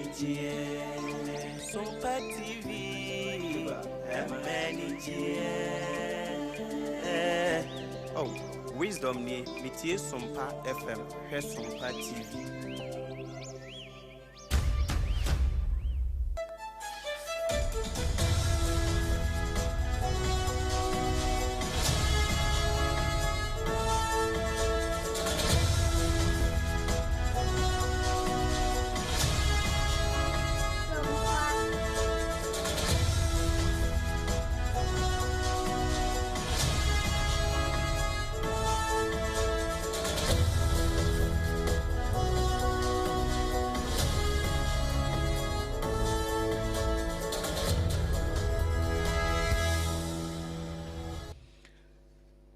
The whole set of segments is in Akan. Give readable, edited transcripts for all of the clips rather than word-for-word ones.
anigyeɛ. Sompa TV, ɛma anigyeɛ. Oh, wisdom nie, metie Sompa FM, hwɛ Sompa TV.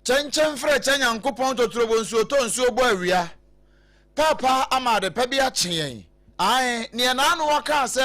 Kyɛnkyɛn frɛ kyɛ Nyankopɔn totorobɔ nsuo tɔ nsuo bɔ awia. Paapa ama adepa bi akye yɛn. Ae, neɛ n'ano ɔkaa sɛ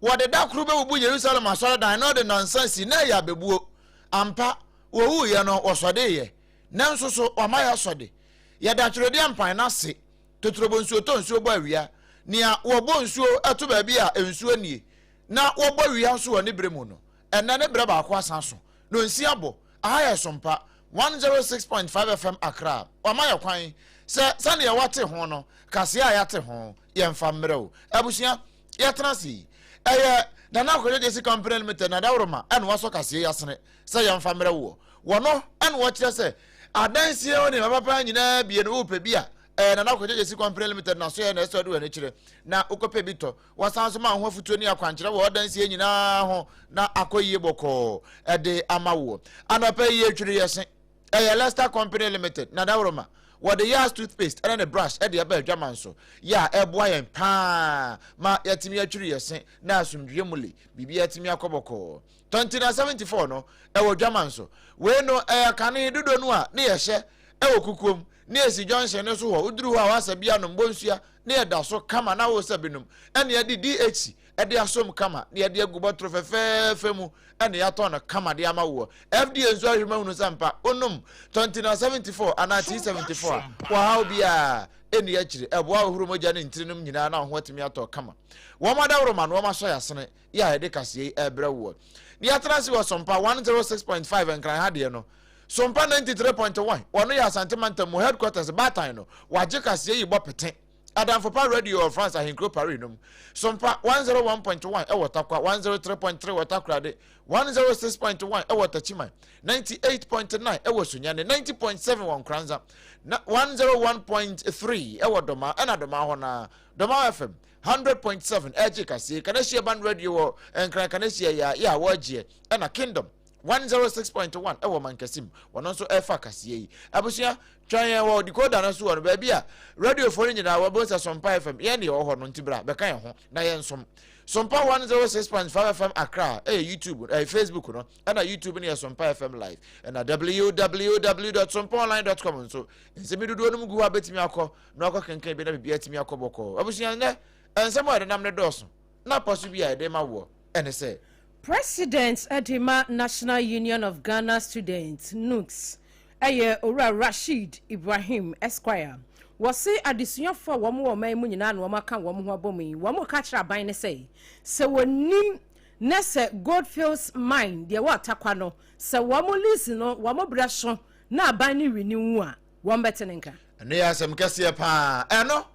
wɔde da koro bɛbubu Yerusalem asɔredan na ɔde nnansa si na ɛyɛ abɛbuo. Ampa, wɔwuiɛ no wɔsɔdeeɛ. Nanso so wama yɛasɔ de? Yɛda twerɛdeɛ mpan no ase, totorobɔ nsuo tɔ nsuo bɔ awia, nea wɔbɔ nsuo to baabi a nsuo nnie, na wɔbɔ awia nso wɔ ne berɛ mu no. Ɛnnɛ ne berɛ baako asan so, nonsia bɔ, aha yɛ Sompa 106.5 FM Accra. Wama yɛ kwan sɛ sɛdeɛ wate ho no, kaseɛ a yɛate ho, yɛmfa mmerɛ o. Abusua, yɛtena ase yi, ɛyɛ Nana Akwadwo Gyesi Company Limited na Dawuroma ɛna wasɔ kaseɛ yi asene sɛ yɛmfa mmerɛ woɔ. Wɔno ɛna wɔkyerɛ sɛ adansie ho nneɛma papa nyinaa bie no wopɛ bi a ɛyɛ Nana Akwadwo Gyesi Company Limited na so yɛ na ɛsɛ ɔde w'ani kyerɛ na wokɔpɛ bi tɔ. Wɔsan nso ma ho afutuo ne akwankyerɛ wɔ ɔdansie nyinaa ho na akɔ yie bɔkɔɔ ɛde ama woɔ. Anɔpa yi yɛtwiri yɛse ɛyɛ Lester Company Limited na Dawuroma wɔde Yas toothpaste ɛne ne brush ɛde ɛba adwaman so yɛ a ɛboa yɛn paa ma yɛatumi atwiri yɛse na asomdwie mu le biribi atumi akɔ bɔkɔɔ. Tɔntina 74 no, ɛwɔ dwaman so. Wei no, ɛyɛ kane dodo no a ne yɛhyɛ ɛwɔ kukuom ne esi junction no so hɔ. Woduru hɔ a wasa bi anom bonsua ne ɛda so kama na wosa binom ɛne yɛde DHC ɛde asom kama ne yɛde agu bɔtoro fɛfɛɛfɛ mu ɛne yɛatɔn no kama de ama woɔ. FDA nso ahwɛ mu ahunu sɛ mpa wonom Tɔntina 74 anaa T74 a wɔhaw biara ɛnni akyire. Ɛboa wohoro mogya ne ntirinom nyinaa na wo ho atumi atɔ kama. Wɔn adaworoma no wɔn asɔ yɛasene. Yɛ a yɛde kaseɛ yi ɛrebrɛ woɔ. Ne yɛatena ase wɔ Sompa 106.5 Nkran ha deɛ no, Sompa 93.1, wɔno yɛ Asante Mantam mu headquarters baatan no, wɔagye kaseɛ yi bɔ pete. Adamfo Pa Radio wɔ France ahenkuro Paris nom. Sompa 101.1 ɛwɔ Tarkwa, 103.3 wɔ Takoradi, 106.1 ɛwɔ Techiman, 98.9 ɛwɔ Sunyani, 90.7 wɔ Nkoranza, na 101.3 ɛwɔ Dɔmaa, ɛna Dɔmaa hɔ naa, Dɔmaa FM. 100.7 ɛgye kaseɛ Kaneshie Band Radio wɔ Nkran Kaneshie yɛ a yɛ a wɔgyeɛ ɛna Kingdom 106.1 ɛwɔ Mankasim wɔn nso ɛfa kaseɛ yi abusua twɛn yɛn wɔ decoder no so wɔ no baabi a radiofoɔ no nyinaa wɔbɛhu sɛ Sompa FM yɛn deɛ wɔ hɔ no nti bra bɛka yɛn ho na yɛn nsom Sompa 106.5 FM Accra ɛyɛ YouTube ɛyɛ Facebook no ɛna YouTube no yɛ Sompa FM live ɛna www.sompaonline.com nso nsɛm dodoɔ no mu gu hɔ a bɛtumi akɔ na wakɔ kenkan bi na biribi atumi akɔ bɔkɔɔ. Abusua, nnɛ, nsɛm a yɛde nam no dɔɔso, na apa so bi a yɛde ma woɔ ne sɛ. President de ma National Union of Ghana Students, NUGS, yɛ Owura Rasheed Ibrahim Esquire. Wɔse adesuafoɔ a wɔn wɔ ɔman mu nyinaa na wɔn aka wɔn ho abɔ mu yi, wɔn reka akyerɛ aban no sɛ, sɛ wɔnim na sɛ Goldfields Mine deɛ ɛwɔ Atakwa no, sɛ wɔn lease no wɔn berɛ so na aban no renew a, wɔbɛte ne nka. Ɛno yɛ asɛm kɛseɛ paa. Ɛno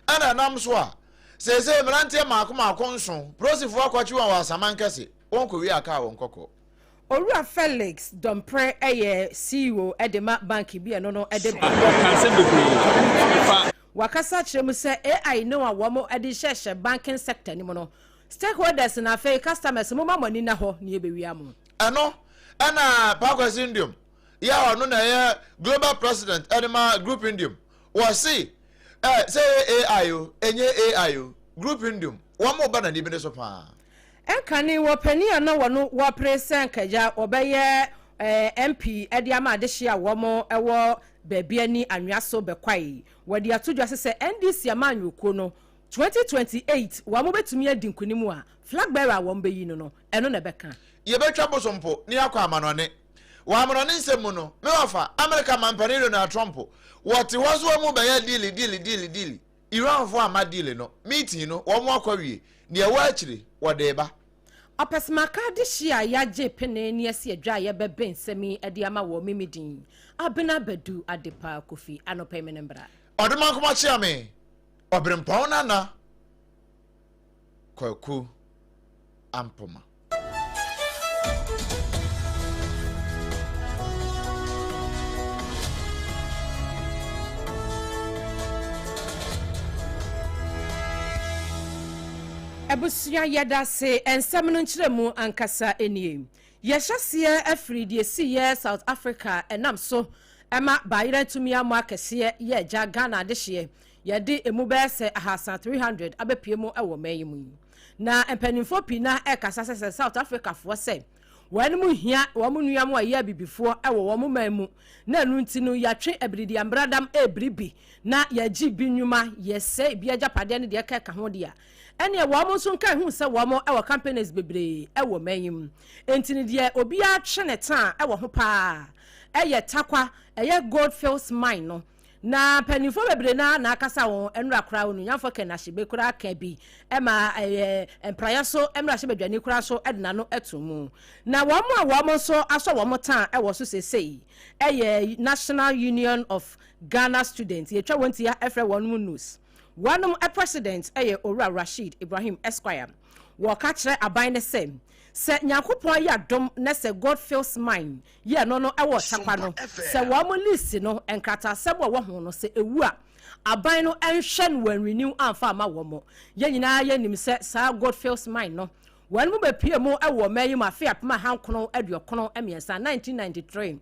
ɛna ɛnam so a seesei mmeranteɛ mmaako mmaako nson, polisifoɔ akɔkye wɔn wɔ Asaman kɛse, wɔn kɔwie a kaa wɔn kɔkɔɔ. Owura Felix Dompreh yɛ CEO de ma bank bi a ɛno no de. Ɔka nsɛm bebree fa. Wakasa akyerɛ mu sɛ AI no a wɔde rehyɛhyɛ banking sector no mu no, stakeholders na afei customers momma mo ani nna hɔ na yɛbɛwia mo. Ɛno ɛna Paa Kwasi Nduom yɛ a ɔno na ɛyɛ global president ɛde ma group indium wɔse ɛ sɛ ɛyɛ AI o ɛnyɛ AI o group indium wɔn mo ba n'ani bene so paa. Ɛnkane wɔ panin a na wɔno wɔpere sɛ anka agya wɔbɛyɛ MP de ama adehye a wɔn wɔ baabi ani anwea so bɛkwae. Wɔde ato dwa sɛ sɛ NDC amanyɔkuo no 2028 wɔn bɛtumi adi nkunim a, flag bearer a wɔn bɛyi no no, ɛno na ɛbɛka. Yɛbɛtwa bosompo na yɛakɔ amanɔne. Wɔ amanɔne nsɛm mu no, me wɔfa, Amerika manpanin Donald Trump, wɔte hɔ so wɔn bɛyɛ diili diili diili diili. Iranfoɔ amma deal no, meeting no wɔn akɔ awie, nea ɛwɔ akyire wɔde reba. Ɔpɛsɛmaka adehye a yɛagye pene ne asi adwa a yɛbɛbɛ nsɛm yi de ama wɔ me me din Abena Badu Adepa Kofi anɔpa yi me ne mbra. Ɔdomankoma Kyeame, Ɔberempɔn Nana Kwaku Ampoma. Abusua yɛdase nsɛm no nkyerɛmu ankasa nie. Yɛhyɛseɛ afiri deɛ ɛsiiɛ South Africa ɛnam so ɛma bayerɛ ntumi ammɔ akɛseɛ yɛ agya Ghana adehyeɛ yɛde ɛmu bɛyɛ sɛ ahasa 300 abɛpue mu wɔ ɔman yi mu yi. Na mpanimfoɔ pii no ara ɛrekasa sɛ sɛ South Africafoɔ sɛ wɔn hia wɔn nua mo a ɛyɛ abibifoɔ wɔ wɔn man mu na ɛno nti no yɛatwe abiridiambradam ɛrebiri bi na yɛagye bi nnwuma yɛsɛe bi agyapadeɛ ne deɛ ɛka ɛka ho deɛ a ɛneɛ wɔn nso nka ɛhu sɛ wɔn wɔ companies bebree wɔ man yi mu nti no deɛ obiara twe ne taa wɔ ho paa ɛyɛ Tarkwa ɛyɛ Goldfields mine no. Na mpaninfoɔ bebree no ara na akasa wɔn nnora koraa, Onuonyamfoɔ Ken Ashigbey koraa ka bi ma ɛyɛ mpraeɛ so mmarahyɛbadwani koraa nso de n'ano to mu. Na wɔn a wɔn nso asɔ wɔn tan wɔ so seesei yɛ National Union of Ghana Students, yɛtwa wɔn ti frɛ wɔn NUS. Wɔn president yɛ Owura Rasheed Ibrahim Esquire. Wɔka kyerɛ aban no sɛ, sɛ Nyankopɔn ayɛ adom na sɛ God fills mine yɛ no no wɔ Tarkwa no, sɛ wɔn lease no, nkrataasɛm a ɛwɔ ho no, sɛ ɛwu a, aban no nhwɛ no wɔanrenew amfa amma wɔn. Yɛn nyinaa yɛnim sɛ saa Goldfields Mine no, wɔn mu bɛpue mu wɔ ɔman yi mu afe 1993, 1993,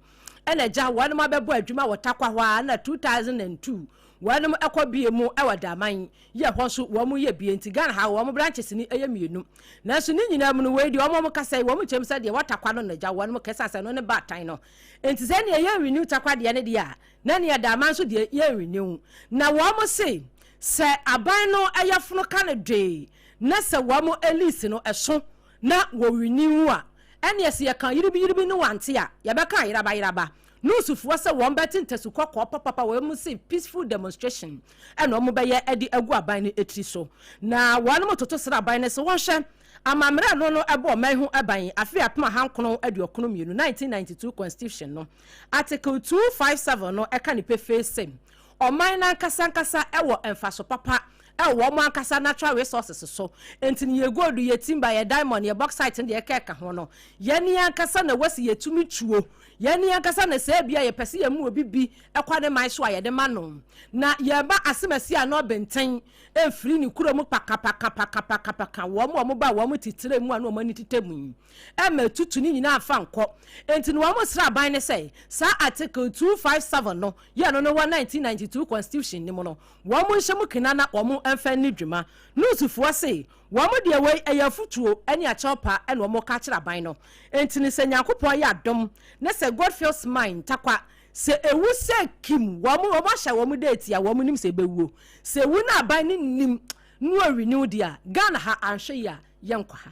ɛna agya wɔn abɛbɔ adwuma wɔ Tarkwa hɔ ara na 2002 wɔn kɔ bue mu wɔ Daman yɛ hɔ nso wɔn yɛ bie nti Ghana ha wɔn branches ni ɛyɛ mmienu nanso ne nyinaa mu no wei deɛ wɔn wɔn kasa yi wɔn kyɛm sɛ deɛ wɔ takwa no na gya wɔn kɛse asɛ no ne baatan no nti sɛ neɛ yɛn renew takwa deɛ ne deɛ a na neɛ daama nso deɛ yɛn renew na wɔn se sɛ aban no ɛyɛ fono ka no dwee na sɛ wɔn lease no ɛso na wɔ renew a ɛneɛ sɛ yɛka yiribi yiribi ne wante a yɛbɛka yeraba yeraba Nusufoɔ sɛ wɔn bɛte ntasu kɔkɔɔ papapa wɔn se peaceful demonstration ɛna wɔn bɛyɛ de agu aban no tiri so. Na wɔn toto srɛ aban no sɛ wɔnhwɛ amammerɛ no no ɛbɔ ɔman ho ban afe 1992, 1992 constitution no article 257 no ɛka no pefee sɛ ɔman no ankasa ankasa ɛwɔ mfaso papa ɛwɔ wɔn ankasa natural resources so. Nti no yɛ gold, yɛ timber, yɛ diamond, yɛ bauxite ne deɛ ɛka ɛka ho no, yɛn ankasa na wɔsi yɛtumi tuo. Yɛn ankasa na sɛ ebia yɛpɛ sɛ yɛn mu obi bi kɔ ne man so a yɛde ma no. Na yɛba asemasi a na ɔbenten mfiri ne kurom pakapakapakapakapaka wɔn a wɔba wɔn titire mu a na wɔn ani tetɛ mu yi ɛma etutu ne nyinaa fa nkɔ. Enti no wɔn srɛ aban no sɛ saa Article 257 no yɛ no no wɔ 1992 Constitution no mu no wɔn nhyɛ mu kena na wɔn mfa nni dwuma. Nusufoɔ se Wɔn deɛ wei ɛyɛ afutuo ne akyɛw pa na wɔn reka akyerɛ aban no. Enti no sɛ Nyankopɔn yɛ adom na sɛ God fills mine ntakwa sɛ ɛwu sɛ kim wɔn wɔn ahyɛ wɔn date a wɔn nim sɛ ɛbɛwuo. Sɛ ɛwu na aban no nnim na ɔrenew deɛ a Ghana ha anhwɛ yie a yɛnkɔ ha.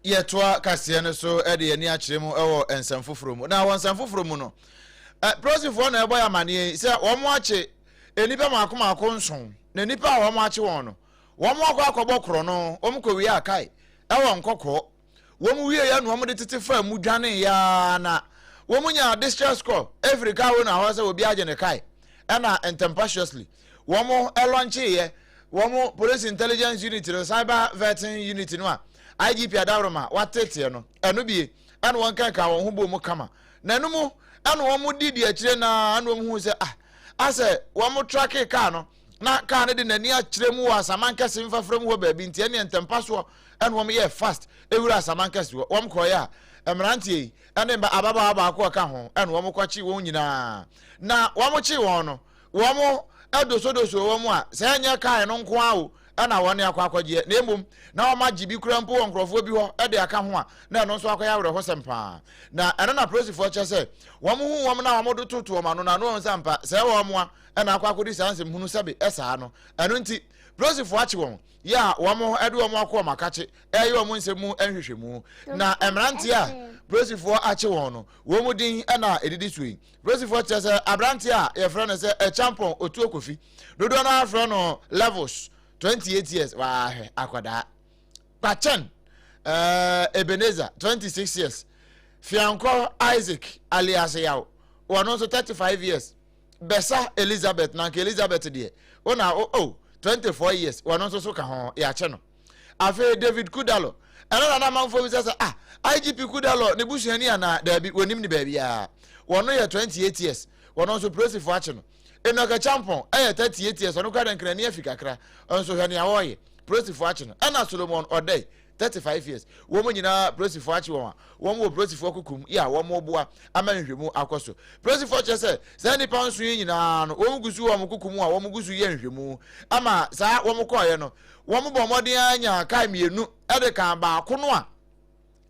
Yɛtoa kaseɛ no so de yɛn ani akyerɛ mu wɔ nsɛm foforɔ mu. Na wɔ nsɛm foforɔ mu no, polisifoɔ na ɛbɔ yɛn amaneɛ yi sɛ wɔakye nnipa mmaako mmaako nson, na nnipa a wɔakye wɔn no, Wɔn akɔ akɔbɔ korɔno, wɔn kɔwiaa kae wɔ nkɔkɔɔ. Wɔn wieeɛ na wɔn de tete faa mu dwaneeɛ ara na wɔn nyaa distress call ɛfiri car owner hɔ sɛ obi agye ne kae. Ɛna ntɛmpaciously wɔn lɔnkyeeɛ wɔn police intelligence unit no, cyber vetting unit no a IGP Adaworoma wateteɛ no, ɛno bie ɛna wɔn kankan wɔn ho bɔɔ mu kama. Na ɛno mu ɛna wɔn di di akyire na ɛna wɔn hu sɛ ah asɛ wɔn tracke car no na kaa no de n'ani akyerɛ mu wɔ asaman kɛse mfafra mu hɔ baabi nti ɛneɛ ntɛmpa soɔ ɛna wɔn yɛɛ fast ewura asaman kɛse hɔ wɔn kɔɔeɛ a mmeranteɛ yi ɛne mba ababaawa baako a ɔka ho ɛna wɔn kɔkye wɔn nyinaa na wɔn kye wɔn no wɔn ɛdosodoso wɔn a sɛ ɛnyɛ kaa no nko ara o. na wɔn akɔ akɔgyeɛ, na mmom na wɔn agye bi kura mpo wɔ nkurɔfoɔ bi hɔ de aka ho a, na ɛno nso akɔyɛ awerɛhosɛm paa. Na ɛno na polisifoɔ kyerɛ sɛ wɔn hu wɔn na wɔn de toto wɔn ano na ano wɔn sɛ ampa sɛ wɔn a ɛna akɔ akɔdi saa nsɛm hunu sɛbe ɛsaa no. Ɛno nti polisifoɔ akye wɔn yɛ a wɔn de wɔn akɔ wɔn akakye ɛyɛ wɔn nsɛm mu nhwehwɛmu. Na mmeranteɛ a polisifoɔ akye wɔn no, wɔn mu din na ɛdidi so yi. Polisifoɔ kyerɛ sɛ aberanteɛ a yɛfrɛ no sɛ Ɛkyampɔn Otuo Kofi, dodoɔ no ara frɛ no Levels, 28 years, waahwɛ akwadaa. Kpakyɛn uh, Ebenezer, 26 years. Fiankɔ Isaac alias Yaw, wɔn nso 35 years. Bɛsa Elizabeth, na nka Elizabeth deɛ, wona o oh, 24 years, wɔn nso so ka ho, yɛakyɛ no. Afei David Kudalo, ɛno na na amanfoɔ bisa sɛ, ah, IGP Kudalo ne busuani anaa? Daabi, wɔnim ne baabiara. Wɔno yɛ 28 years, wɔno nso polisifoɔ akye no. Enoch Acheampong ɛyɛ 38 years, ɔno koraa deɛ nkrani afi kakra, nso hwɛ nea wɔreyɛ, polisifoɔ akye no. Ɛna Solomon Odei, 35 years, wɔn nyinaa polisifoɔ akye wɔn a wɔn wɔ polisifoɔ kokom yi a wɔn boa ama nhwehwɛmu akɔ so. Polisifoɔ kyerɛ sɛ saa nnipa nson yi nyinaa no wɔn gu so wɔ wɔn kokom a wɔn gu so yɛ nhwehwɛmu ama saa wɔn kɔɔeɛ no. Wɔn bɔ mmɔden ara nyaa kaa mmienu de kaa baako no a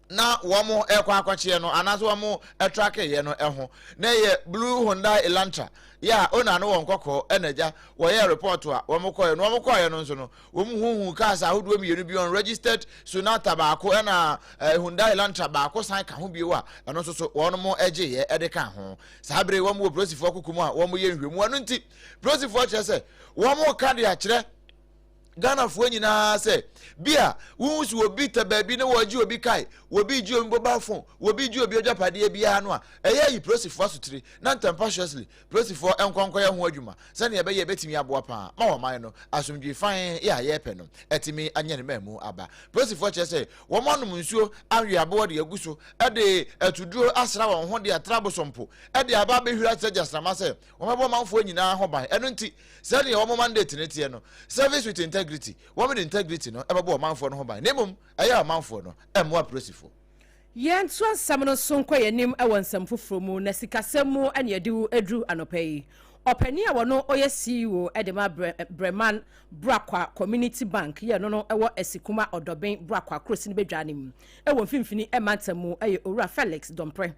na wɔn rekɔ akɔkyeɛ no anaasɛ wɔn trakeeɛ no ho. Na ɛyɛ blue Hyundai Elantra yɛ a owner no wɔ nkɔkɔɔ ɛna agya wɔyɛɛ report a wɔn kɔɛ no. Wɔn kɔɛ no nso no, wɔn huhu cars ahodoɔ mmienu bi, unregistered Sonata baako ɛna Hyundai Elantra baako san ka ho bio a ɛno nso so wɔn mo gyeeɛ ɛde ka ho. Saa bere wɔn wɔ polisifoɔ koko mu a wɔn yɛ nhwɛmu. Ɛno nti polisifoɔ kyerɛ sɛ wɔn ka de akyerɛ Ghanafoɔ nyinaa sɛ bi a wohu sɛ obi tɛ baabi na wɔgye obi kae, obi gye obi mobile phone, obi gye obi agyapadeɛ biara no a, ɛyɛ ayi polisifoɔ asotire na ntɛmpahyeɛsle polisifoɔ nkɔnkɔyɛ ho adwuma sɛnea ɛbɛyɛ ɛbɛtumi aboa paa ma ɔman no asomdwe fann yɛ a yɛrepɛ no atumi anya ne maamu aba. Polisifoɔ kyerɛ sɛ wɔn anom nsuo awe aboɔ de agu so de atuduro asra wɔn ho de atra bosompo de aba abɛhwira akyerɛ gyasrama sɛ wɔbɛbɔ ɔmanfoɔ nyinaa ho ban. Ɛno nti sɛdeɛ wɔn mandate no teɛ no, service with integrity, wɔn de integrity no ɛbɛbɔ ɔmanfoɔ no ho ban, na mmom ɛyɛ ɔmanfoɔ no ɛmmoa polisifoɔ. Yɛnto asɛm no so nkɔ yɛn anim wɔ nsɛm foforɔ mu, na sikasɛm mu ne yɛde wo aduru anɔpa yi. Ɔpanin a wɔno ɔyɛ CEO de ma Breman Brakwa Community Bank yɛ no no wɔ Asikuma Ɔdɔben Brakwa Kurosini Badwa no mu wɔ Mfimfini Mantam mu yɛ Owura Felix Dompreh.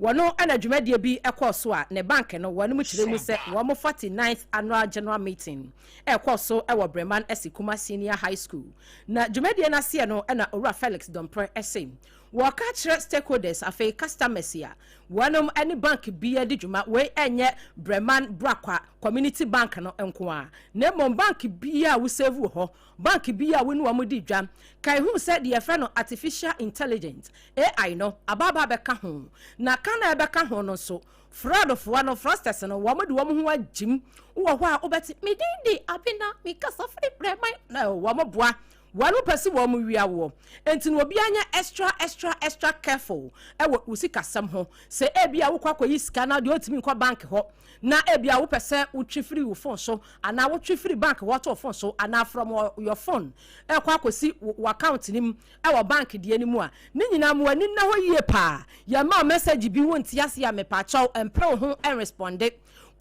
Wɔno na dwumadie bi kɔɔ so a ne bank no wɔn kyerɛ mu sɛ wɔn 49th Annual General Meeting ɛkɔɔ so wɔ Breman Asikuma Senior High School. Na dwumadie no aseɛ no na Owura Felix Dompreh se wɔka kyerɛ stakeholders, afei customers a wɔnom ne bank bi adi dwuma, wei ɛnyɛ Breman Brakwa Community Bank no nko a, na mmom bank bi a wosave wɔ hɔ, bank bi a wo ne wɔn di dwa, ka ehu sɛ deɛ yɛfrɛ no artificial intelligence, AI no, abaaba bɛka ho. Na ka na ɛbɛka ho no nso, fraudfoɔ no, fraudsters no, wɔn de wɔn ho agyim. Wɔ hɔ a wobɛte me din de Abena, me kasa firi Breman, na wɔn boa wɔn pɛ sɛ wɔn wia woɔ. Nti no obiara nyɛ extra extra extra careful ɛwɔ wo sikasɛm ho. Sɛ ebi a wokɔ akɔyi sika na deɛ ɔntumi nkɔ bank hɔ, na ebi a wopɛ sɛ wotwe firi wo phone so anaa wotwe firi bank hɔ to wo phone so anaa from your phone ɛkɔ akɔsi wo account no mu ɛwɔ bank deɛ no mu a, ne nyinaa mo ani nna hɔ yie paa. Yɛma message bi wo nte ase a, mepaakyɛw, mpere wo ho ɛnresponde.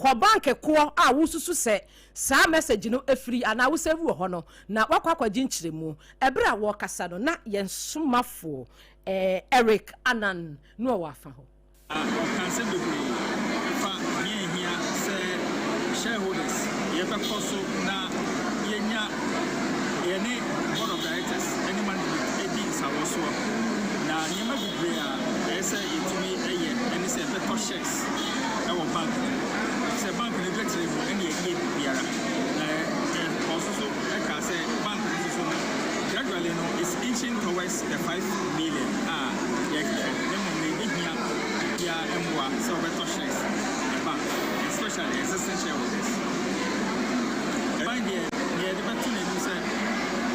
Kɔ bank koɔ a wosusu sɛ saa message no efiri anaa wosave wɔ hɔ no na wakɔ akɔgye nkyerɛmu. Ɛberɛ a wɔrekasa no na yɛn somafoɔ Eric Anan no ɔwɔ afa hɔ. Ɔka nsɛm bebree fa hia ehia sɛ shareholders yɛbɛkɔ so na yɛnya yɛne board of directors ne management edi nsawɔsoɔ. Na nneɛma bebree a ɛyɛ sɛ yɛtumi yɛ ne sɛ yɛbɛtɔ shares ɛwɔ bank no mu, sɛ bank no dwetire mu ɛne yɛde yɛ biribiara. Na ɔso so ɛka sɛ bank no nso so no, gradually no is inching towards the 5 million a yɛhwehwɛ, na mmom na ebɛhia biara mmoa sɛ wɔbɛtɔ shares the bank, especially existing shareholders. Ɛban deɛ, deɛ yɛde bɛto n'anim sɛ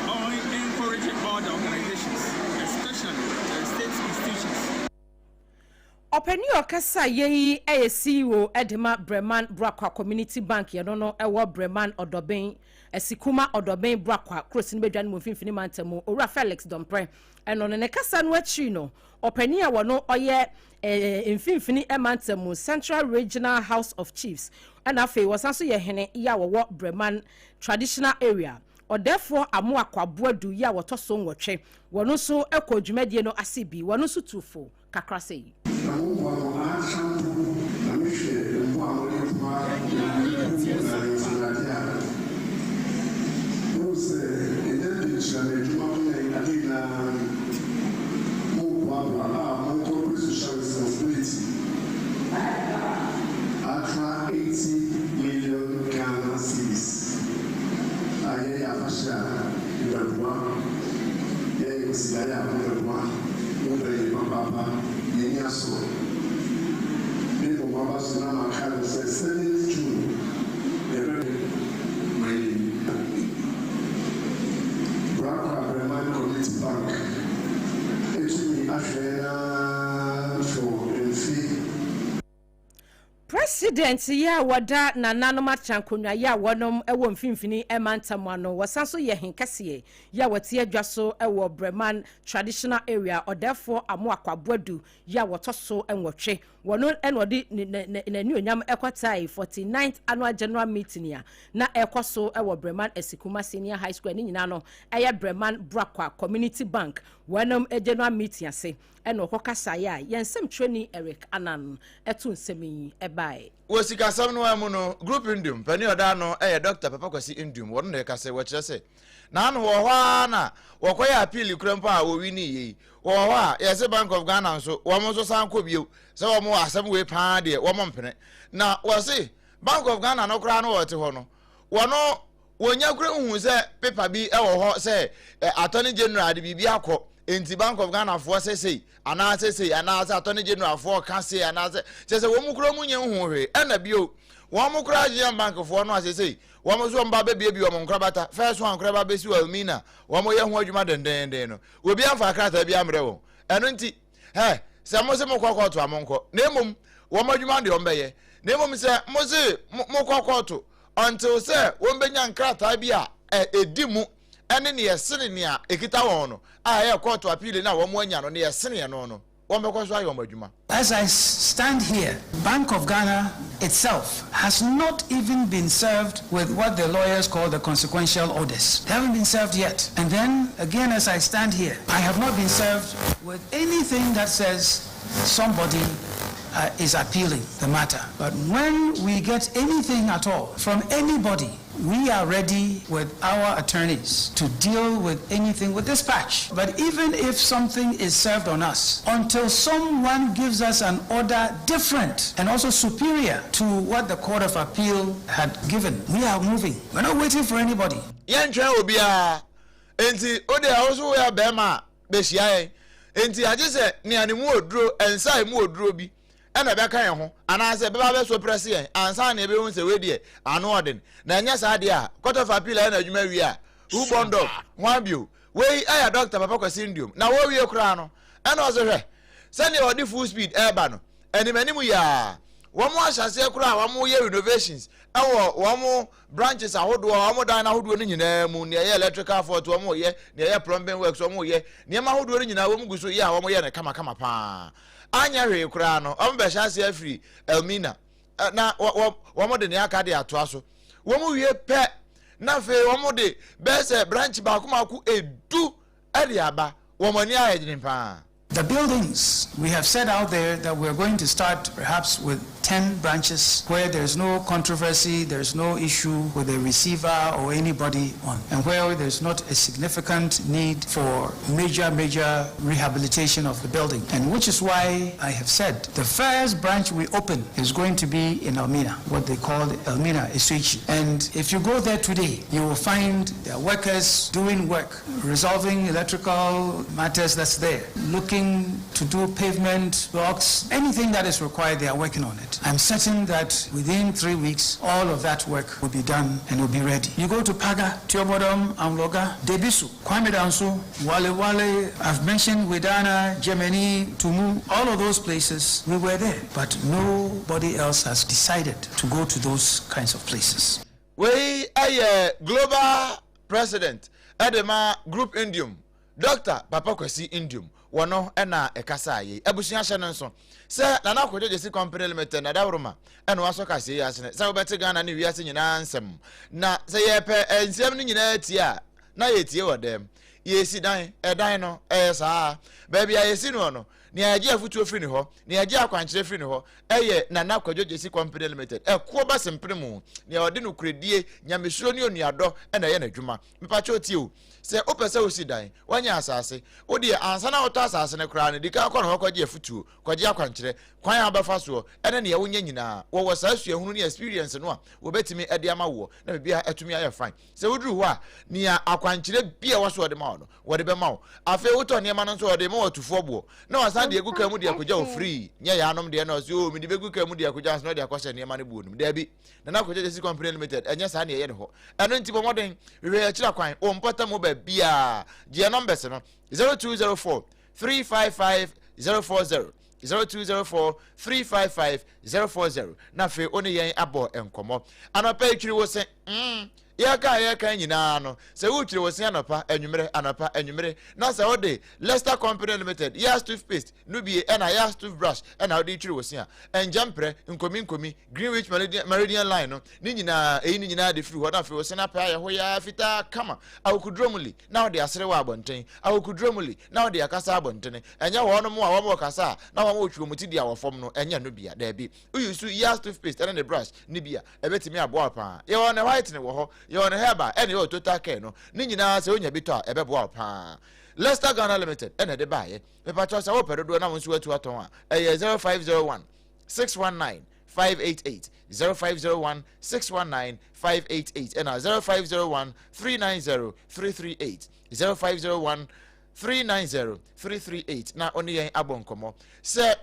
ɔn encourage all the organizations, especially the state institutions. Ɔpanin a ɔkasa yɛ yi yɛ CEO de ma Breman Brakwa Community Bank, yɛno no ɛwɔ Breman Ɔdɔben, Asikuma Ɔdɔben Brakwa kurosi no bɛdwa no mu Mfimfini Mantam mu, Owura Felix Dɔmprɛ. Ɛno no ne kasa no akyiri no, ɔpanin a wɔno ɔyɛ Mfimfini Mantam mu Central Regional House of Chiefs, ɛna afei wɔsan so yɛ hene yɛ a wɔwɔ Breman Traditional Area. Ɔdɛɛfoɔ Amoako Aboadu yi a wɔtɔ so nwɔtwe, wɔno nso kɔɔ dwumadie no ase bi, wɔno nso tuu fo kakra sei. Na mo mmoa no antra mpo, na mehwɛ mmoa a mode boa na mpo na ahemfo no ade a, muhu sɛ ɛnyɛ denkyerɛma adwuma ho na ade nyinaa no moboaboa a mo corporate social responsibility atra 80 million Ghana cedis a yɛyɛ afahyɛ a mobɛboa, yɛyɛ kwasidaeɛ a mobɛboa. Mo dɔ yɛ papaapa, yɛn ani asɔ. Me bɔ m'aba so na maka no sɛ 7th June yɛbɛ ma yɛn Brakwa Breman Community Bank atumi ahwɛ yɛn ara for mfe. President yi a wɔda nananom atenankonnwa yi a wɔnom wɔ mfimfini mantam ano, wɔsan nso yɛ henkɛseɛ yi a wɔte adwa so wɔ Breman Traditional Area, Ɔdɛɛfoɔ Amoako Aboadu yi a wɔtɔ so nwɔtwe. Wɔno na ɔde n'anuonyam kɔtae 49th Annual General Meeting a na ɛrekɔ so wɔ Breman Asikuma Senior High School a ne nyinaa no ɛyɛ Breman Brakwa Community Bank wɔnom General Meeting ase. Ɛna ɔkɔkasaeɛ a yɛn nsɛmtwerɛni Eric Annan to nsɛm yi baeɛ. Wɔ sikasɛm no ara mu no, Group Nduom panin a ɔda ano yɛ Dɔkta Papa Kwasi Nduom, wɔno na ɛka sɛ wɔkyerɛ sɛ n'ano wɔ hɔ ara na wɔkɔyɛ appeal kura mpo a wɔwinii yei. Wɔwɔ hɔ a yɛse Bank of Ghana nso wɔn nso san kɔ bio sɛ wɔn asɛm wei paa deɛ wɔn mpene. Na wɔse Bank of Ghana no koraa no wɔte hɔ no wɔno Wɔnnya kura nhuu sɛ paper bi wɔ hɔ sɛ Attorney General de biribi akɔ, enti Bank of Ghana foɔ sɛ sei, anaasɛ sei, anaasɛ Attorney General foɔ ka sei, anaasɛ, kyerɛ sɛ wɔn kura wɔn nnya nhuu hwee. Ɛna bio, wɔn kora Asian Bank foɔ no a seesei wɔn nso wɔn ba bɛbiebie wɔn nkorabata, first one koraa ba bɛsi wɔ Elmina, wɔn yɛ ho adwuma dendeenden no, obi amfa krataa bi ammrɛ wɔn. Ɛno nti, hɛ, sɛ mo se mokɔ kɔɔto a monkɔ, na mmom wɔn adwuma deɛ wɔn bɛyɛ, na mmom sɛ mo se mokɔ kɔɔto until sɛ wɔbɛnya nkrataa bi a ɛdi mu ne nea ɛsene nea ɛkita wɔn no a ɛyɛ kɔɔto apiile no a wɔn anya no, nea ɛsene ɛno no, wɔbɛkɔ so ayɛ wɔn adwuma. As I stand here, Bank of Ghana itself has not even been served with what the lawyers call the consequential orders. They haven't been served yet. And then, again, as I stand here, I have not been served with anything that says somebody uh, is appealing the matter. But when we get anything at all from anybody, we are ready with our attorneys to deal with anything with dispatch. But even if something is served on us, until someone gives us an order different and also superior to what the Court of Appeal had given, we are moving. We're not waiting for anybody. Yɛntwɛn obiara. Enti wo deɛ wo so woyɛ bɛrima a bɛhyia yɛn. Enti agye sɛ nea ne mu oduro, nsa a emu oduro bi na ɛbɛka yɛn ho anaasɛ ɛbɛba abɛso prɛse yɛn ansa na yɛbɛhu sɛ wei deɛ ano ɔden. Na ɛnyɛ saa deɛ a, Court of Appeal ayɛ n'adwuma awie a, who born dog? Hwan bio? Wei yɛ Dɔkta Papa Kwasi Nduom. Na wɔrewie koraa no, ɛna ɔse hwɛ, sɛdeɛ wɔde full speed ɛreba no, anim anim yi ara, wɔn ahyɛaseɛ koraa a wɔyɛ renovations wɔ wɔn branches ahodoɔ, wɔn dan no ahodoɔ no nyinaa mu, nea ɛyɛ electrical fault wɔn reyɛ, nea ɛyɛ plumbing works wɔn reyɛ, nneɛma ahodoɔ no nyinaa wɔn gu so yɛ a wɔyɛ no kamakama paa. Anyɛ hwee koraa no, wɔn bɛhyɛ aseɛ afiri Elmina na wɔn de nea aka de atoa so. Wɔn wie pɛ na afei wɔn de bɛyɛ sɛ branch baako baako edu de aba. Wɔn ani ayɛ den paa. The buildings, we have said out there that we are going to start perhaps with 10 branches where there's no controversy, there's no issue with the receiver or anybody on, and where there's not a significant need for major, major rehabilitation of the building. And which is why I have said the first branch we open is going to be in Elmina, what they call Elmina Isuichi. And if you go there today, you will find their workers doing work, resolving electrical matters that's there, looking to do pavement blocks, anything that is required, they are working on it. I'm certain that within three weeks, all of that work will be done and will be ready. You go to Paga, Tuobodom, Anloga, Debisu, Kwame Danso, Wale Wale, I've mentioned Widana, Germany, Tumu, all of those places, we were there. But nobody else has decided to go to those kinds of places. Wei yɛ Global President de ma Group Nduom, Dɔkta Papa Kwasi Nduom. Wɔno na ɛkasaa yei. Abusua hyɛ no nso sɛ Nana Kojo Gyesi Company Limited na Dawuruma na wasɔ kaseɛ yi asene sɛ wobɛte Ghana ne wiase nyinaa nsɛm. Na sɛ yɛpɛ nsɛm no nyinaa tie a, na yɛtie wɔ dɛm. Yɛsi dan, ɛdan no, ɛyɛ saa. Baabi a yɛsi noɔ no, nea yɛgye afotuo firi ne hɔ, nea yɛgye akwankyerɛ firi ne hɔ, ɛyɛ Nana Kwadwo Gyesi Company Limited, ɛkoɔ basempene mu, nea ɔde nokorɛdie, nyamesuro ne onuadɔ na ɛyɛ n'adwuma. Mepakyɛw tie o, sɛ wopɛ sɛ wosi dan, woanya asase, wo deɛ ansa na wotɔ asase no koraa no, di kan kɔ ne hɔ kɔgye afotuo, kɔgye akwankyerɛ, kwan a wobɛfa soɔ, ɛne nea wonyɛ nyinaa. Wɔwɔ saa suahunu ne experience no a wɔbɛtumi de ama woɔ na biribiara atumi ayɛ fine. Sɛ woduru hɔ a, nea akwankyerɛ bi a ɛwɔ so wɔde ma wo no, wɔde bɛma wo. Afei wotɔ nneɛma no nso a, wɔde rema wo atufoɔ boɔ, na wɔasan de agu kaa mu de akɔgya wo free. Nyɛ yaanom deɛ na ɔse, oo, mede bɛgu kaa mu de akɔgya ansa na ɔde akɔhyɛ nneɛma no buo no mu. Daabi. Nana Kwadwo Gyasi Company Limited, ɛnyɛ saa na yɛyɛ no hɔ. Ɛno nti bɔ mmɔden, hwehwɛ yɛn akyiri akwan, wɔ mpɔtam hɔ baabiara. Gye yɛn numbers no, 0204 355 040, 0204 355 040, na afei wo ne yɛn abɔ nkɔmmɔ. Anɔpa yi twiri wo se, mm, yɛka a yɛka nyinaa no, sɛ wotwiri wo se anɔpa, anwummerɛ, anɔpa, anwummere, na sɛ wode Lester Company Limited, Yas toothpaste no bie ɛna Yas toothbrush ɛna wode twiri wo se a, ɛngya mprɛ, nkomi nkomi, Greenwich Meridian, Meridian Line no, ne nyinaa, eyi ne nyinaa de firi hɔ, na afei ɔsan apɛ ayɛ hɔ yaa fitaa kama. Akokoduro mu li, na ɔde asere wɔ abɔnten. Akokoduro mu li, na ɔde akasa abɔntene. Ɛnyɛ wɔnom a wɔn kasa a, na wɔn retwe wɔn ti di awɔ fam no, ɛnyɛ no bia, daabi. Woyi so Yas toothpaste ɛne ne brush ne bi a, ɛbɛtumi aboa wo paa. Yɛwɔ ne whitening wɔ hɔ, yɛwɔ ne herbal, ɛne yɛwɔ total care no, ne nyinaa sɛ wonya bi tɔ a, ɛbɛboa wo paa. Lester Ghana Limited ɛna ɛde baeɛ. Mepakyɛw sɛ wopɛ dodoɔ na wo nso atu atɔn a, ɛyɛ 0501 619 588 0501 619 588 ɛna 0501 390 338 0501 390 338 na ɔne yɛn abɔ nkɔmmɔ sɛ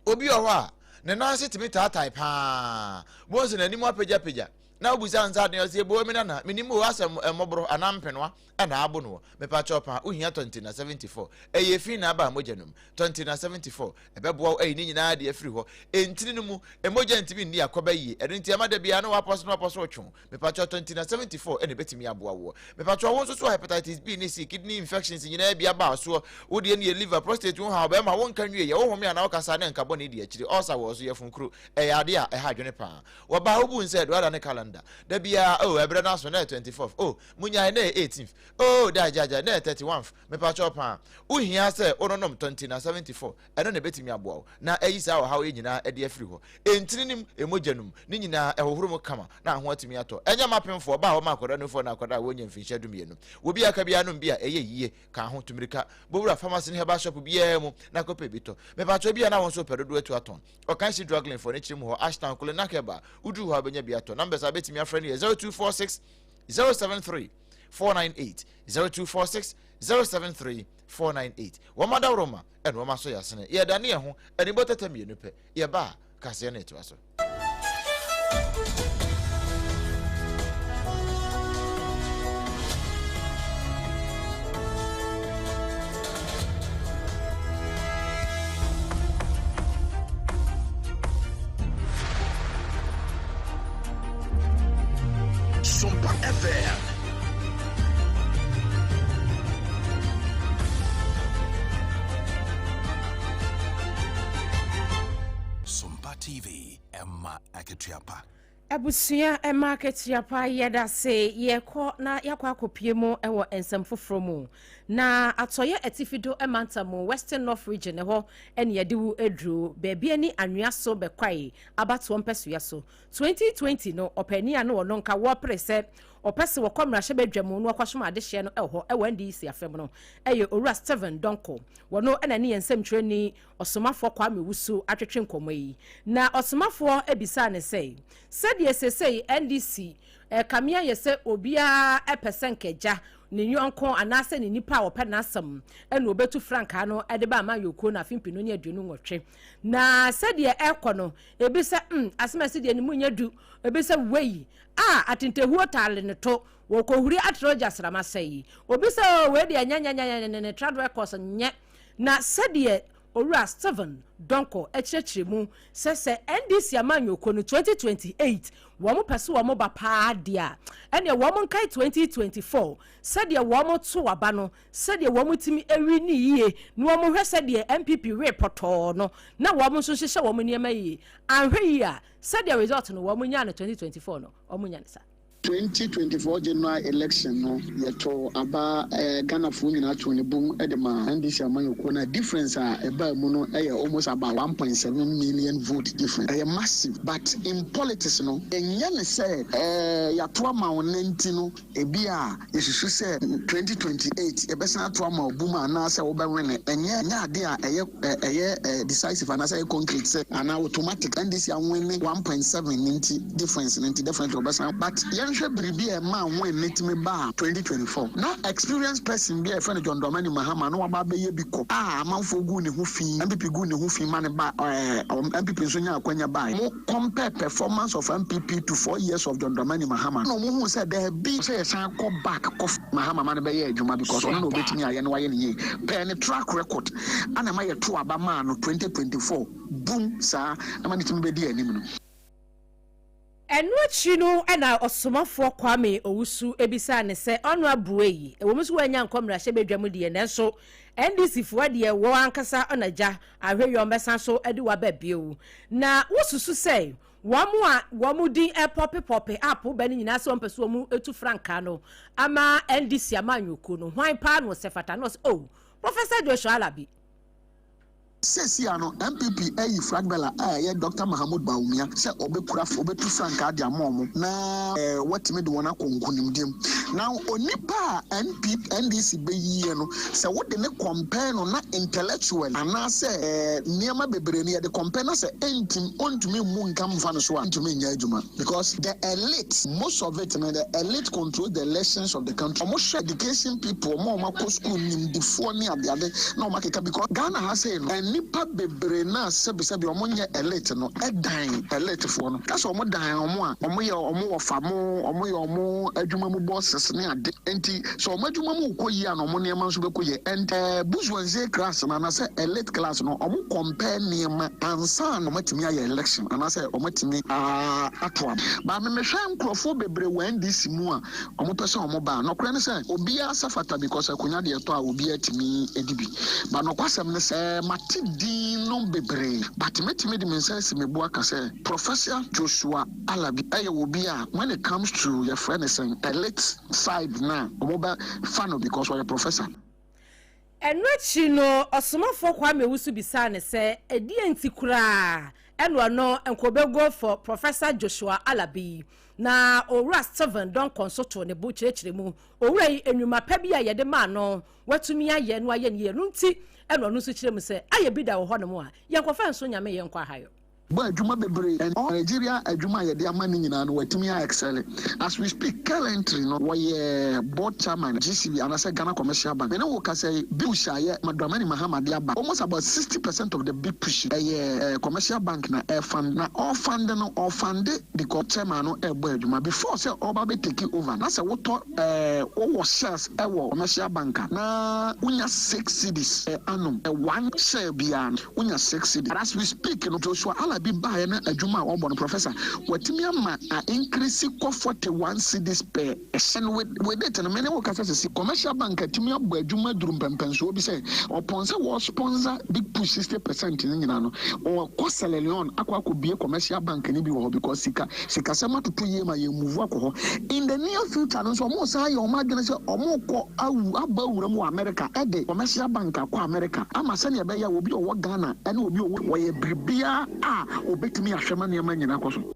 obi wɔ hɔ a ne nan ase tumi taatae paa wɔn sɛ n'anim apagyapagya na wobusa nsa adeɛ ɔsɛ ebo mi nana menim o asɛ mmɔborɔ anaa mpenoa ɛna abo no mepakyɛw paa wohia 20 na 74 ɛyɛ fi na aba mogya nom 20 na 74 Ɛbɛboa wo ayi ne nyinaa de afiri hɔ. Ntini no mu, mogya ntumi nni akɔba yie. Ɛno nti ɛma da biara na wapɔ so na wapɔ so retwe wo. Mepakyɛw Tontina 74 na ɛbɛtumi aboa woɔ. Mepakyɛw wo nso so a hepatitis B ne C, kidney infections nyinaa bi aba wo soɔ, wo deɛ no yɛ liver, prostate ho haw, bɛrima wonka nwieɛ, wo home anaa wokasa a na nka bɔne di akyire, ulcer wɔ wo so, yafunkuro, ɛyɛ adeɛ a ɛha adwene paa. Wɔbaa wobu nsɛ Eduada ne calendar. Da biara, oh ɛberɛ no aso na ɛyɛ 24th, oh monyae na ɛyɛ 18th, oh da agya agya na ɛyɛ 31th. Mepakyɛw paa, wohia sɛ wononom Tontina 74, ɛno na ebetumi aboa wo na ayi saa ɔhaw yi nyinaa adi afiri hɔ. Ntini no mu, mogya no mu, ne nyinaa ɛhohoro mu kama na ho atumi atɔ. Ɛnyɛ mma apemfo, ɔbaa a wɔma akwadaa nufoɔ anaa akwadaa a wɔnnya mfinhyia dumienu. Wɔ bi a aka biara nom bi a ɛyɛ yiye. Ka ho, tu mmirika bɔ wura pharmacy ne herbal shop biara mu na kɔpɛ bi tɔ. Mepakyɛw ebia na wo nso wopɛ dodoɔ atu atɔn. Ɔkanhye Drug Lane foɔ no kyerɛ mu hɔ, Ashtown, Kulenak Herbal. Woduru hɔ a wobɛnya bi atɔ. Numbers a wobɛtumi afrɛ no yɛ 0246 073 498 0246 073 498. Wɔn adaworoma ɛna wɔn aso yɛ asene. Yɛdane yɛn ho anibɔ tɛtɛ mmienu pɛ. Yɛba a, kaseɛ no ɛtoa so. Sompa FM. Sompa TV, ɛma akatua pa. Abusua ɛma akatua pa yɛdase yɛkɔ na yɛakɔ akɔpie mu wɔ nsɛm foforɔ mu na atɔyɛ atifi do mantam mu Western North Region ɛhɔ ɛne yɛde wo aduru baabi ani anwea so bɛkwae abatoɔ mpɛsoa so 2020 no ɔpaani a na ɔno nka wɔpere sɛ ɔpɛ sɛ wɔkɔ mmarahyɛbadwa mu na wɔkɔsom adehyeɛ no ɛwɔ hɔ ɛwɔ NDC afam no ɛyɛ Owura Stephen Donkor wɔno ɛna ne yɛn nsɛmtwerɛni Ɔsomafoɔ Kwame Wusu atwetwe nkɔmmɔ yi, na Ɔsomafoɔ bisaa no sɛ, sɛdeɛ seesei NDC rekame ayɛ sɛ obiara pɛ sɛ nka agya ne yɔnko anaasɛ ne nipa a ɔpɛ n'asɛm na ɔbɛtu frankaa no de ba amanyɔkuo no afe mpenu ne 28, na sɛdeɛ ɛrekɔ no, ebi sɛ mm, asɛm a ɛsi deɛ ne mu nyɛ du, ebi sɛ wei a atentehuo taale ne to, wɔkɔhuri atrɛ ogya srama sɛe, obi sɛ oh, wei deɛ nyɛ nyɛ nyɛ nyɛ ne ne trad records nyɛ. Na sɛdeɛ Owura Stephen Donkor kyerɛkyerɛ mu sɛ sɛ NDC amanyɔkuo no 2028 wɔn pɛ sɛ wɔn ba paa deɛ a, ɛneɛ wɔn nkae 2024 sɛdeɛ wɔn too aba no, sɛdeɛ wɔn tumi wini yie na wɔn hwɛ sɛdeɛ NPP wee pɔtɔɔ no na wɔn nso hyehyɛ wɔn nneɛma yie. Anhwɛ yie a, sɛdeɛ result no wɔn nyaa no 2024 no, wɔn nya no saa. 2024 general election no yɛtoo aba Ghanafoɔ nyinaa too ne bom de maa NDC amanyɔkuo no a difference a ɛbaa mu no yɛ almost about 1.7 million vote difference. Ɛyɛ massive but in politics no ɛnyɛ ne sɛ yɛato ama wo nnɛ nti no Ebia yesusu sɛ 2028 yɛbɛsan ato ama obu mu anaasɛ wobɛwene. Ɛnyɛ ɛnyɛ ade a ɛyɛ ɛyɛ decisive anaasɛ ɛyɛ concrete sɛ anaa automatic NDC awene 1.7 no nti difference no nti definitely wɔbɛsan but yɛnhwɛ biribi a ɛmaa win no tumi baa 2024. Na experienced person bi a yɛfrɛ no John Dramani Mahama na waba abɛyɛ bi kɔ a amanfoɔ guu ne ho fi, NPP guu ne ho fi ma no ba ɛɛ NPP nso nyaa akwanya baeɛ. Mo compare performance of NPP to 4 years of John Dramani Mahama na ɔmo huu sɛ daabi sɛ yɛsan kɔ back kɔ Mahama ma no bɛyɛ adwuma because ɔno na ɔbɛtumi ayɛ na wayɛ no yie pɛɛ ne track record ana ɛma yɛto aba maa no 2024 boom saa ɛma ne tumi bɛdi anim no. Ɛno akyi no na Ɔsomafoɔ Kwame Owusu bisaa no sɛ ɔno aboa yi, ɛwɔ mu sɛ wannya nkɔ mmarahyɛbadwa mu deɛ, nanso NDC foɔ deɛ wɔn ankasa na gya ahwɛ yi wɔbɛsan so de wo aba bio. Na wosusu sɛ wɔn a wɔn din repɔpepɔpe up ba no nyinaa sɛ wɔmpɛ sɛ wɔtu frankaa no ama NDC amanyɔkuo no, hwan paa na ɔsɛ fata? Na ɔsɛ, oh, Professor Joshua Alabi. Seesei no, NPP ayi flag bearer a ɛyɛ Dɔkta Mahamudu Bawumia sɛ ɔbɛkura ɔbɛtu frankaa de ama wɔn na watumi de wɔn akɔ nkunimdie mu. Na onipa a NPP, NDC bɛyiiɛ no, sɛ wode no compare no na intellectually anaasɛ nneɛma bebree no yɛde compare na sɛ ɛntim, ɔntumi mmu nka mfa no so a, ɔntumi nyɛ adwuma because the elite, most of it no, the elite control the elections of the country. Wɔhwɛ education people, wɔn a wɔakɔ school, nimdifoɔ ne adeade na wɔn akeka because Ghana ha sei no nnipa bebree no a sɛbi sɛbi wɔn nyɛ elite no dan elite foɔ no ka sɛ wɔn dan wɔn a wɔn yɛ wɔn wɔfa mo wɔn yɛ wɔn adwuma mu bosses ne ade nti sɛ wɔn adwuma mu kɔ yie a na wɔn nneɛma nso bɛkɔ yie and bourgeoisie class no anaasɛ elite class no wɔn compare nneɛma ansa na wɔn atumi ayɛ election anaasɛ wɔn atumi ato aba but mehwɛ nkurɔfoɔ bebree wɔ NDC mu a wɔpɛ sɛ wɔba a, nɔkorɛ ne sɛ obiara sɛ fata because akonya deɛ ɛtɔ a obiara tumi di bi. But nɔkwasɛm ne sɛ mate din no bebree but mɛtumi de me nsa asi me bo aka sɛ Professor Joshua Alabi yɛ obi a when it comes to yɛfrɛ no sɛn elite side no a wɔbɛ fa no because ɔyɛ professor. Ɛno akyi no, Ɔsomafoɔ Kwame Owusu bisaa no sɛ ɛdeɛn nti koraa ɛna ɔno nka ɔbɛgo for Professor Joshua Alabi. Na Owura Stephen Donkor nso too ne bo kyerɛkyerɛ mu. Owura yi, nnwuma pa bi a yɛde maa no, watumi ayɛ na wayɛ no yie. Ɛno nti na ɔno nso kyerɛ mu sɛ, ayɛ bi da wɔ hɔnom a, yɛnkɔfa nso Nyame yɛnkɔ ahayɔ. Bɔ adwuma bebree and all Nigeria adwuma a yɛde ama no nyinaa no watumi a excel. As we speak currently no wɔyɛ board chairman GCB anasɛ Ghana Commercial Bank. Me ne wo kasa yi big push a yɛ Dramani Mahama de aba almost about 60% of the big push ɛyɛ commercial bank na ɛfund na ɔfund no ɔfunde because chairman no ɛbɔ adwuma before sɛ ɔba bɛ take over na sɛ wotɔ wowɔ shares ɛwɔ commercial bank a na wonya 6 cedis annum one share biara no wonya 6 cedis. But as we speak no Joshua Alabi baeɛ na adwuma a ɔbɔ no professor watumi ama a increase kɔ 41 cedis per and with it no me ne wo kasa sisi commercial bank atumi abɔ adwuma duru mpɛmpɛnsoɔ bi sɛ ɔpɔn sɛ wɔ sponsor big push 60% no nyinaa no ɔkɔ Sierra Leone akɔ akɔbie commercial bank no bi wɔ hɔ because sika sikasɛm atoto yie ma yɛn move akɔ hɔ. In the near future no nso ɔmo san yɛ ɔmo adwene sɛ ɔmo kɔ awu aba awura mu wɔ America ɛde commercial bank akɔ America ama sɛnea ɛbɛyɛ a obi a ɔwɔ Ghana ɛne obi a ɔwɔ wɔyɛ biribiara a obetumi ahwɛ ma nneɛma nyinaa kɔ so.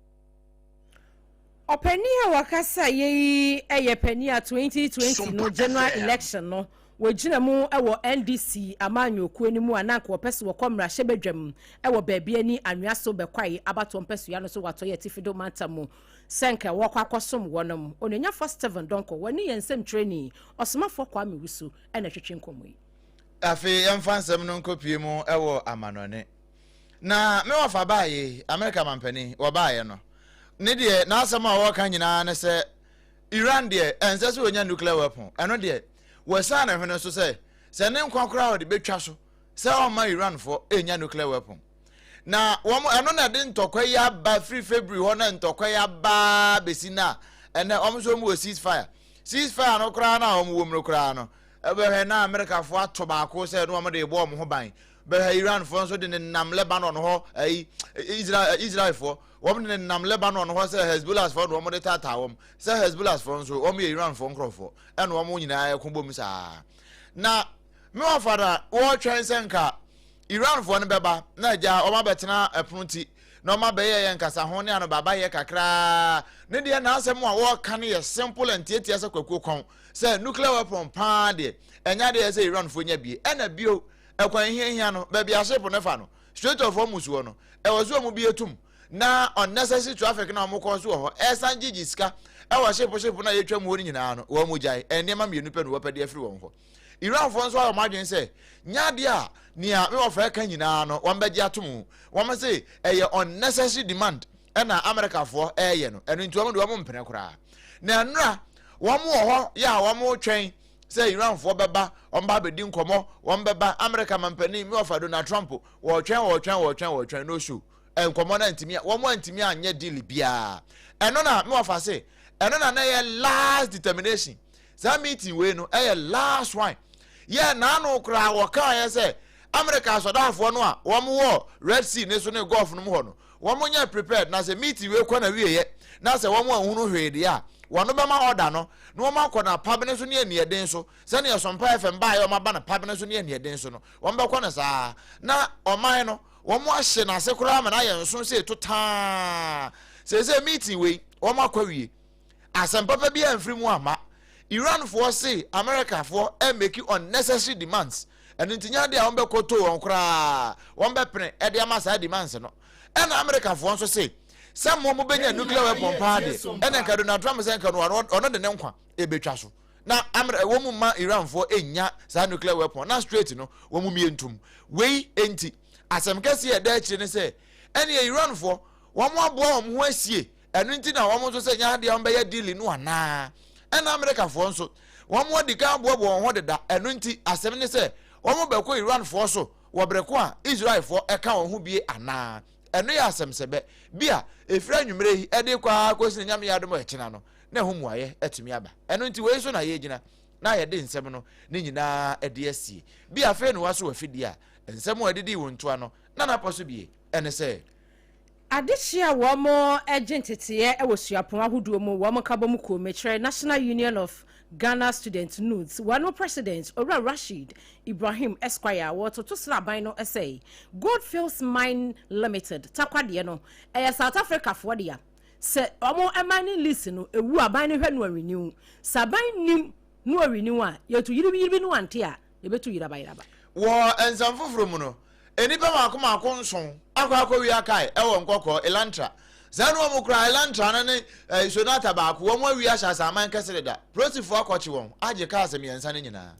Ɔpanin a wakasa yɛ yi yɛ panin a 2020 no general election no wɔgyina mu wɔ NDC amanyɔkuo no mu a na anka wɔpɛ sɛ wɔkɔ mmarahyɛbadwam wɔ baabi ani anwea so bɛkwae abatoɔ mpasua no so wɔ atɔeɛ atifi mantam mu sɛ nka wɔkɔ akɔsom wɔnom. Onuonyafoɔ Stephen Donkor wɔne yɛn nsɛmtwerɛni Ɔsomafoɔ Kwame Wusu ɛna twetwe nkɔmmɔ yi. Afei yɛmfa nsɛm no nkɔpie mu wɔ amanɔne. Na me wɔfa baayɛ, Amerika mampanin wɔbaayɛ no, ne deɛ n'asɛm a wɔka nyinaa ne sɛ Iran deɛ ɛnsɛ sɛ wɔnya nuclear weapon. Ɛno deɛ wɔsan ne hwene so sɛ sɛ ne nkwa koraa wɔde bɛtwa so. sɛ ɔmma Iranfoɔ ɛnya nuclear weapon. Na wɔn ɛno na ɛde ntɔkwa yi aba firi February hɔ na ntɔkwa yi aba bɛsi no a ɛnɛ wɔn nso wɔn wɔ cease fire. Cease fire no koraa na wɔn wɔ mu no koraa no ɛbɛhwɛ na Amerikafoɔ ato baako sɛ na wɔn de bɔ wɔn ho ban. Bɛhwɛ Iranfoɔ nso de nenam Lebanon hɔ ɛyi Israel Israelfoɔ wɔn de nenam Lebanon hɔ sɛ Hezbollahfoɔ na wɔn de taataa wɔn sɛ Hezbollahfoɔ nso wɔn yɛ Iranfoɔ nkorɔfoɔ ɛna wɔn nyinaa ɛko bom saa na me wɔfa na wɔretwɛn sɛ nka Iranfoɔ no bɛba na agya wɔn abɛtena ɛpono ti na wɔn abɛyɛ yɛ nkasaho ne anobabayɛ kakraa ne deɛ n'asɛm a wɔreka no yɛ simple and tiatia sɛ kwakuo kɔn sɛ nuclear weapon paa deɛ ɛnya deɛ sɛ Iranfoɔ nya bie ɛna bio ɛkwan hiahia no baabi a ship no fa no Strait of Hormuz hɔ no ɛwɔ so wɔn bie tum na unnecessary traffic na wɔn kɔ so wɔ hɔ ɛsan gyegye sika ɛwɔ ship ship na yɛtwa mu hɔ no nyinaa no wɔn gyae nneɛma mmienu pɛ na wɔpɛ de afiri wɔn hɔ Iranfoɔ nso ayɛ wɔn adwene sɛ nyɛ adeɛ a nea me wɔfa ɛka nyinaa no wɔn bɛgye ato mu. Wɔn se ɛyɛ unnecessary demand ɛna Amerikafoɔ ɛreyɛ no, ɛno nti wɔn de wɔn mpene koraa. Na nnora wɔn wɔ hɔ yɛ a wɔn retwɛn sɛ Iranfoɔ bɛba, wɔn ba abɛdi nkɔmɔ, wɔn bɛba Amerika mampanin me wɔfa Donald Trump, wɔretwɛn wɔretwɛn wɔretwɛn wɔretwɛn no show. Nkɔmɔ no antumi wɔn antumi anyɛ deal biara. Ɛno na me wɔfa se ɛno na na ɛyɛ last determination. Saa meeting wei no ɛyɛ last one. Yɛ naano koraa wɔkaeɛ sɛ America asɔdaafoɔ no a wɔn wɔ Red Sea ne so ne Gulf no mu hɔ no wɔn nyɛ prepared na sɛ meeting wei kɔ na wieɛ na sɛ wɔn anhunu hwee deɛ a wɔn bɛma order no na wɔn akɔ no apabene so ne aniɛden so sɛdeɛ Sompa FM baeɛ wɔn aba no pabene so ne aniɛden so no wɔn bɛkɔ no saa na ɔman no wɔn ahye n'ase koraa ma no ayɛ nso sɛ ɛto taa seesei meeting wei wɔn akɔ awie. Asɛm papa biara amfiri mu amma. Iranfoɔ se Amerikafoɔ ɛmeki unnecessary demands, ɛno nti nyɛ adeɛ a wɔbɛkɔto wɔn koraa, wɔbɛpene de ama saa demands no. Ɛna Amerikafoɔ nso se sɛ mo mobɛnya nuclear weapon paa deɛ, ɛna nka Donald Trump sɛ nka no ɔno de ne nkwa ɛbɛtwa so. Na Amer wɔn mma Iranfoɔ ɛnnya saa nuclear weapon na straight no wɔn mmie ntom. Wei nti asɛm kɛseɛ a ɛda akyire ne sɛ ɛneɛ Iranfoɔ wɔn aboa wɔn ho asie Ɛno nti na wɔn nso sɛ nyɛ adeɛ a wɔbɛyɛ deal no anaa? Ɛna Amerikafoɔ nso, wɔn adi kan aboaboa wɔn ho deda, ɛno nti asɛm ne sɛ wɔn bɛkɔ Iranfoɔ so wɔ bere ko a Israelfoɔ ɛka wɔn ho bie anaa? Ɛno yɛ asɛm sɛbɛ bi a ɛfiri anwummerɛ yi ɛde kɔ ara kɔsi na Nyame yɛ adom a ɛkyena no na ɛho mmuaeɛ atumi aba. Ɛno nti wei so na yɛgyina na yɛde nsɛm no ne nyinaa ɛde asie. Bi afei na waso wafidie a nsɛm a ɛdidi wo ntoa no na napɔ so bie ɛne sɛ. Adehye a wɔgye nteteeɛ wɔ suapɔn ahodoɔ mu wɔn nkabom kuo, mekyerɛ National Union of Ghana Students, NUGS, wɔn President, Owura Rasheed Ibrahim Esquire, wɔretoto sraban no sɛ Goldfields Mine Limited, Tarkwa deɛ no, ɛyɛ South Africafoɔ dea. Sɛ wɔn mining lease no ɛwu a, aban no hwɛ no renew. Sɛ aban nnim no ɔrenew a, yɛtu yiribi yiribi no ante a, yɛbɛtu yeraba yeraba. Wɔ nsɛm foforɔ mu no, Nnipa mmaako mmaako nson akɔ akɔwia kae wɔ Nkɔkɔɔ, Elantra. Saa no wɔn kura Elantra no ne eh, Sonata baako. Wɔn awia ahyɛ asaman kɛse deda. Polisifoɔ akɔkye wɔn agye cars mmiɛnsa no nyinaa.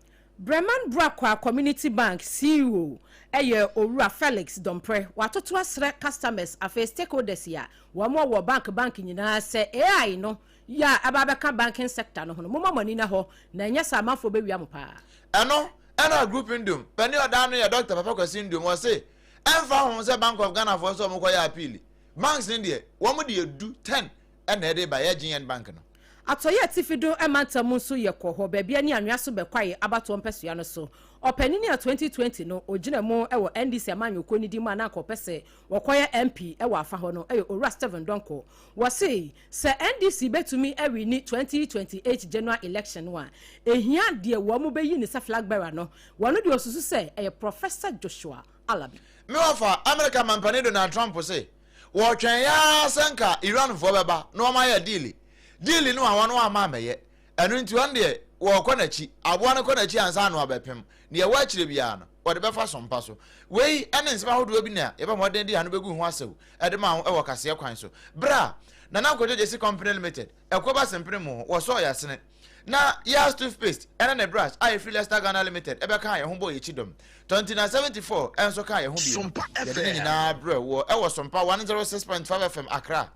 Breman Brakwa Community Bank CEO yɛ Owura Felix Dompreh. Watoto asrɛ customers afei stakeholders a wɔn wɔ bank bank nyinaa sɛ AI no yɛ a ɛba abɛka banking sector no ho no, momma mo ani nna hɔ na ɛnyɛ saa amanfoɔ bɛwia mo paa. Ɛno Ɛna Group Nduom panin a ɔda ano yɛ Dɔkta Papa Kwasi Nduom, ɔse ɛmfa ho sɛ Bank of Ghana foɔ sɛ wɔn kɔyɛ appeal, banks no deɛ wɔn de edu, ten, ɛna ɛde ba, yɛ GN Bank no. Atɔeɛ Atifi do mantam mu nso yɛkɔ hɔ baabi a ne anwea so bɛkwae abatoɔ mpɛsoa no so. Ɔpanini a 2020 no ɔgyina mu wɔ NDC amanyɔkuo no din mu a na anka ɔpɛ sɛ ɔkɔyɛ MP wɔ afa hɔ no yɛ Owura Stephen Donkor. Wɔse Sɛ NDC bɛtumi awini 2028 general election no a, ɛhia deɛ wɔn bɛyi no sɛ flag bearer no, wɔn deɛ ɔsusu sɛ ɛyɛ Professor Joshua Alabi. Me wɔfa, Amerika mampanin Donald Trump se wɔretwɛn ara sɛ nka Iranfoɔ bɛba na wɔn ayɛ diili. Diili no a wɔn amma ammɛyɛ. Ɛno nti wɔn deɛ wɔrekɔ n'akyi. Aboa no kɔ n'akyi ansa na wabɛpem. Deɛ ɛwɔ akyire biara no, wɔde bɛfa so mpa so. Wei ne nsɛm ahodoɔ bi na yɛbɔ mmɔden de ano bɛgu ho asau de maa wo wɔ kaseɛ kwan so. Berɛ a Nana Kojo Gyesi Company Limited, Ɛkoba Sempene mu wɔsɔɔ yɛn asene na Yas Toothpaste ne ne brush a ɛfiri Leicester Ghana Limited bɛkaa yɛn ho bɔɔ yɛn akyi dɔm. 2974 nso kaa yɛn ho bio. Yɛde ne nyinaa brɛ woɔ wɔ Sompa 106.5 FM Accra.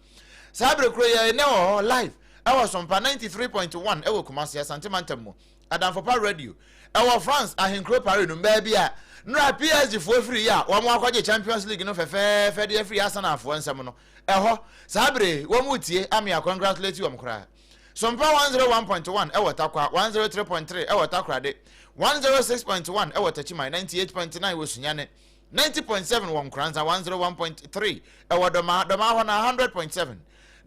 Saa bere koro yi ara, yɛn wɔ hɔ live wɔ Sompa 93.1 wɔ Kumasi, Asante Mantam mu. Adamfo Pa Radio wɔ France ahenkuro Paris no, baabi a Nnora PSG foɔ firi yɛ a wɔn akɔgye Champions League no fɛfɛɛfɛ de afiri Arsenal foɔ nsam no, ɛhɔ, saa bere yi, wɔn retie ame a congratulate wɔn koraa. Sompa 101.1 ɛwɔ Tarkwa, 103.3 ɛwɔ Takoradi, 106.1 ɛwɔ Techiman, 98.9 wɔ Sunyani, 90.7 wɔ Nkoranza, 101.3 ɛwɔ Dɔmaa, Dɔmaa hɔ na 100.7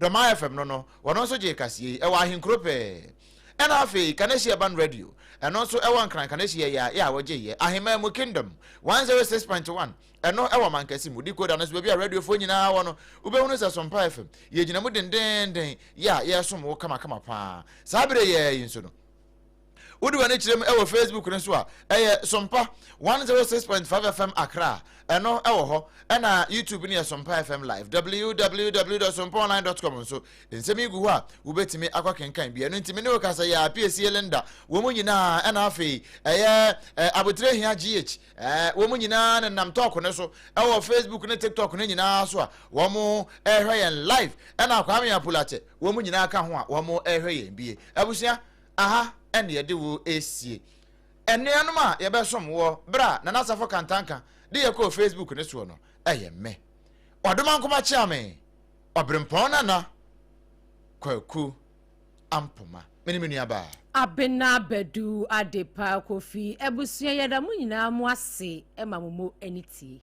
Dɔmaa FM no no, wɔn nso gyee kaseɛ yi, ɛwɔ Ahenkuro pɛɛ. Ɛna afei Kaneshie Urban Radio, ɛno nso ɛwɔ Nkran Kaneshie yɛ a yɛ a wɔgyeeɛ, Aheman mu Kingdom 106.1, ɛno ɛwɔ Mankɛse mu, Decoder no nso baabi a radiofoɔ nyinaa wɔ no, wobɛhunu sɛ Sompa FM, yɛgyina mu dendeenden yɛ a yɛresom wo kamakama paa. Saa berɛ yɛ yi nso no, wode w'ani kyerɛ mu ɛwɔ Facebook no so a, ɛyɛ Sompa 106.5 FM Accra, ɛno ɛwɔ hɔ, ɛna YouTube no yɛ Sompa FM Live, www.sompaonline.com nso, nsɛm yi gu hɔ a wobɛtumi akɔ kenkan bi. Ɛno nti me ne wo kasa yɛ apiesie Linda, wɔn mu nyinaa, ɛna afei ɛyɛ Abotire Hia GH, wɔn mu nyinaa nenam talk no so ɛwɔ Facebook ne TikTok no nyinaa so a wɔn ɛhwɛ yɛn live, ɛna Kwame Apulate, wɔn mu nyinaa ka ho a wɔn ɛhwɛ yɛn bie. Abusua, aha ɛna yɛde wo esie. Ɛnuanom a yɛbɛsom wɔ berɛ a Nana Asafo Kantanka de yɛ kɔɔ Facebook ne soɔ no ɛyɛ me. Ɔdomankoma Kyeame, Ɔberempɔn Nana Kwaku Ampoma. Me ne me nua baa. Abena Badu Adepa Kofi abusua yɛda mo nyinaa mo ase ma mo mo ani tie.